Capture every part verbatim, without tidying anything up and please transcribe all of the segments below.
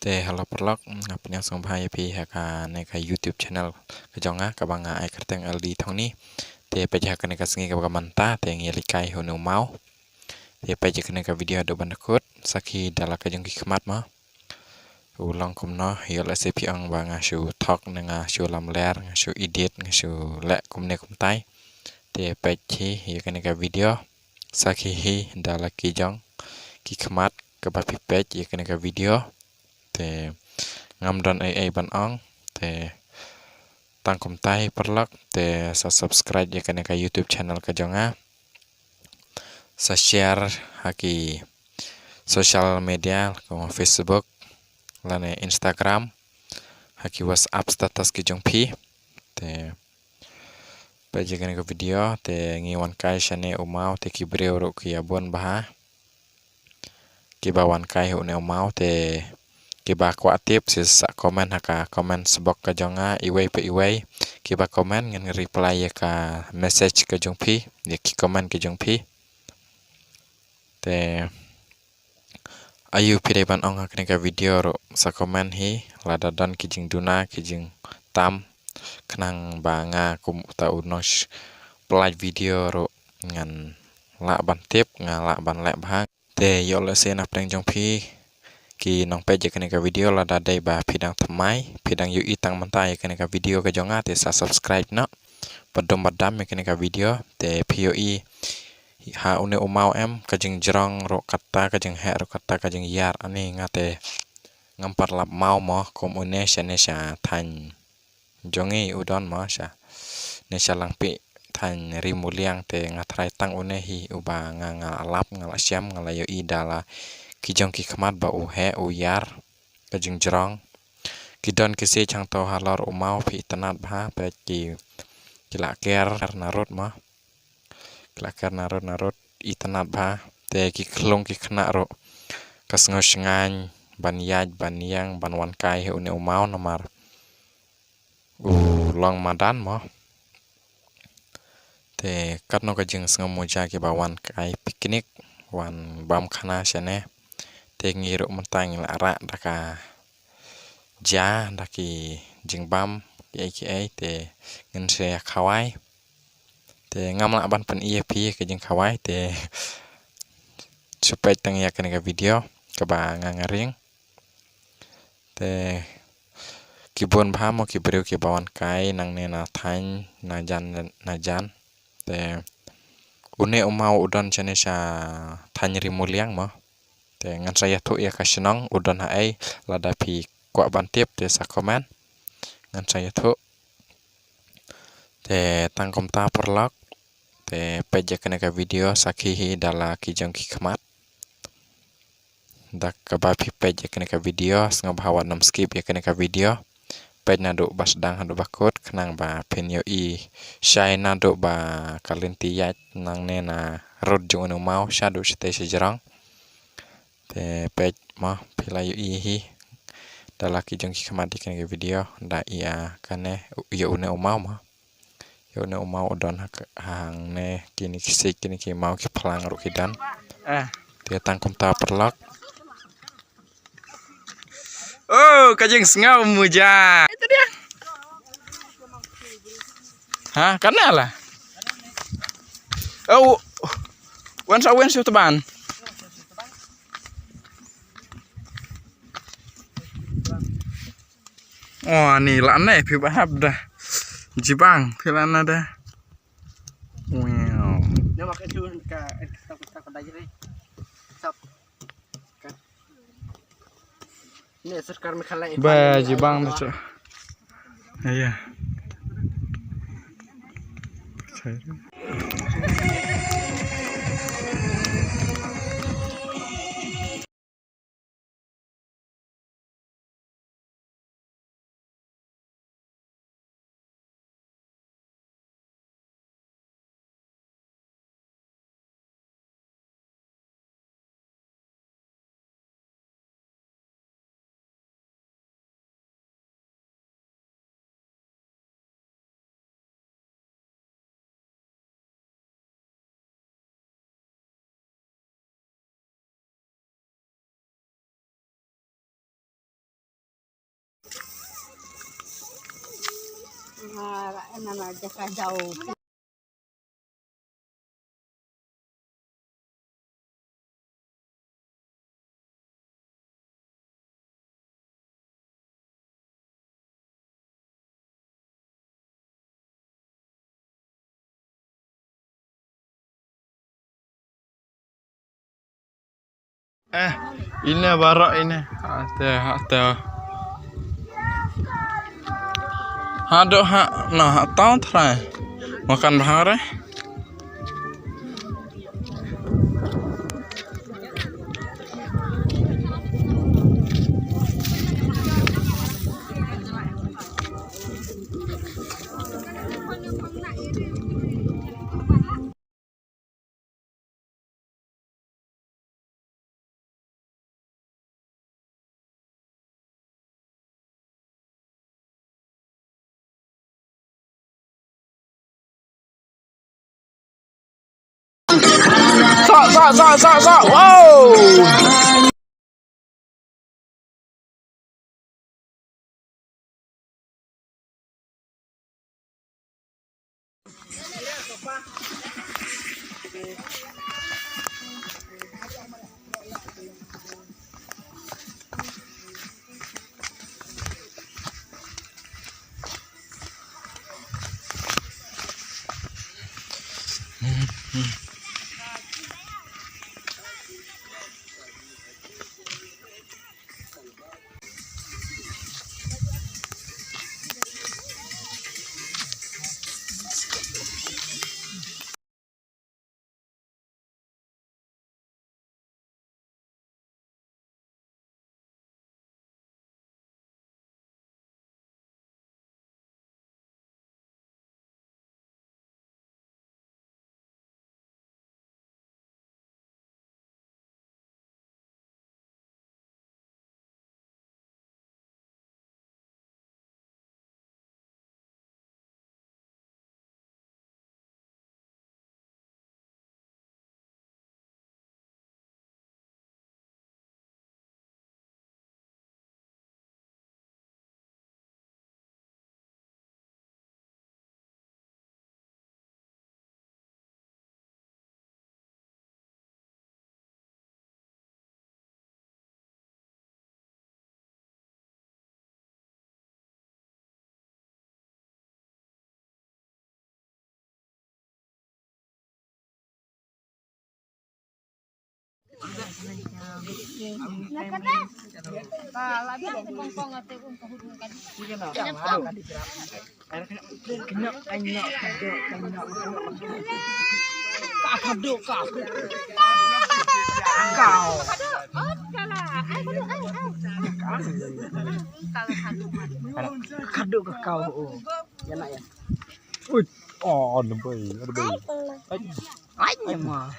Te hello paralok, nga pdiang sngewbha ïa phi ha kane ka YouTube channel ka jong nga, kaba nga ai kyrteng L D Thongni. Te peit ha kane ka sngi kaba mynta te ngi ïa leit kai ha une u maw. Te peit ïa kane ka video haduh ban da kut, sakhi da la ka jong ki khmat mo. U long kumno, ïoh lehse phi ong ba nga shu thok ne nga shu lamler, nga shu edit, nga shu leh kumne kumtai. Te peit hi ïa kane ka video, sakhi hi da la ki jong ki khmat kaba phi peit ïa kane ka video. Te ngam don ei ei ban ong. Te tang kumtai paralok, te sa subscribe ïa kane ka YouTube channel ka jong nga. Sa share ha ki social media, kum Facebook lane Instagram, ha ki WhatsApp status ki jong phi. Te peit ïa kane ka video, te ngi wan kai shane u maw, te ki briew ruh ki ïa bun bha kiba wan kai ha une u maw, te kiba kwah tip sngewbha sa comment ha ka comment box ka jong nga, iwei pa iwei kiba comment ngan reply ïa ka message ka jong phi, ïa ki comment ka jong phi. Te aiu phi dei ban ong ha kane ka video ruh sa comment hi, lada don ki jingduna ki jingtam, khnang ba nga kum uta u nongpynlait video ruh ngan lah ban tip, nga lah ban leh bha. Te ïoh lehse na pdeng jong phi ki nongpeit ïa kane ka video, lada dei ba phi dang thymmai, phi dang ïohi tang mynta ïa kane ka video ka jong nga, te sa subscribe noh. Ba dum ba dam ïa kane ka video, te phi ïohi ha une u maw em, ka jingjrong ruh katta, ka jingheh ruh katta, ka jingïar. Ani nga te ngam pat lap maw mo kum une shane sha thaiñ jong ngi u don mo sha, ne sha Langpih thaiñ Ri Muliang, te nga tharai tang une hi uba nga, nga la lap, nga la shem, nga la ïohi da la ki jong ki khmat ba u heh u ïar, ka jingjrong. Ki don ki siej hangto halor u maw, phi itynnad bha, peit ki, ki la ker narud mo. Ki la ker narud narud, itynnad bha. Te ki khlung ki khynnah ruh ka sngew shngaiñ ban ïaid ban ïeng ban wan kai ha une u maw namar u long madan mo. Te katno ka jingsngew muja kiba wan kai picnic, wan bam khana shane. Te ngi ruh mynta ngi la rah da ka ja, da ki jingbam kiei kiei, te ngin sa ïa khawai. Te ngam lah ban pyni ïa phi ka jingkhawai, te shu peit tang ïa kane ka video kaba nga, nga ring. Te ki bun bha mo ki briew kiba wan kai nangne na thaiñ na jan na jan. Te une u maw u don shane sha thaiñ Ri Muliang mo. Te ngan sa ïathuh ïa ka shnong u don haei, lada phi kwah ban tip te sa comment, ngan sa ïathuh. Te tang kumta paralok, te peit ïa kane ka video, sakhi hi da la ki jong ki khmat. Da kaba phi peit ïa kane ka video, sngewbha wat nym skip ïa kane ka video. Peit naduh ba sdang haduh ba kut, khnang ba phin ïohi shai naduh ba ka lynti ïaid nangne narud jong une u maw shaduh shatei shajrong. Te peit mo, phi la ïohi hi da la ki jong ki khmat ïa kane ka video, da ïa kane, ïa une u maw mo. Ïa une u maw u don ha ka, hangne kine ki siej, kine ki maw ki phlang ruh ki don. Eh. Te tang kumta paralok. Oh, ka jingsngew muja. Ha, kane la. Oh, wan sa wan sa teban. Oh, ni la ne phi ba hap da. Jibang phi la na da. Wow. Ba jibang da cha. Iya. Ah, na na jaka jauh. Eh, ine baroh ine. Hate, hate. Haduh ha, noh, ha tau trai. Makan bahang re. Sok, sok, sok, sok, sok. Wow. Khadduh ka kau. Ui, oh, nabai, nabai. Ai, ma.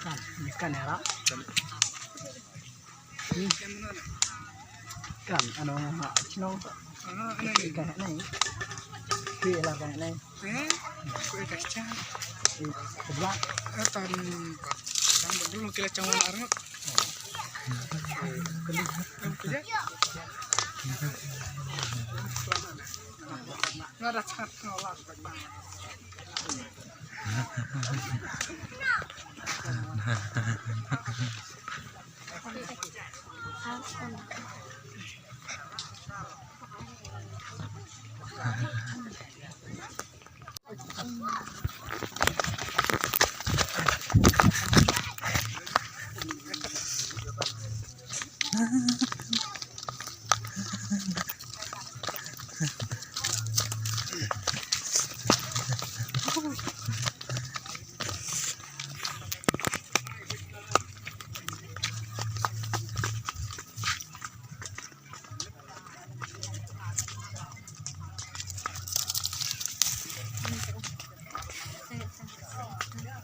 Kan, ikan ya, Rak? Kan, ano, ha, sino? Ikan ni. Kila kan ni. Eh, kue kacang. Sebelah. Eh, tan, tan dulu kila cang warna arang. Nggak ada cat, nolak.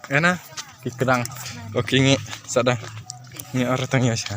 Ena, ki kdang. Oke, ngi sada. Ngi ar tang ïa sha.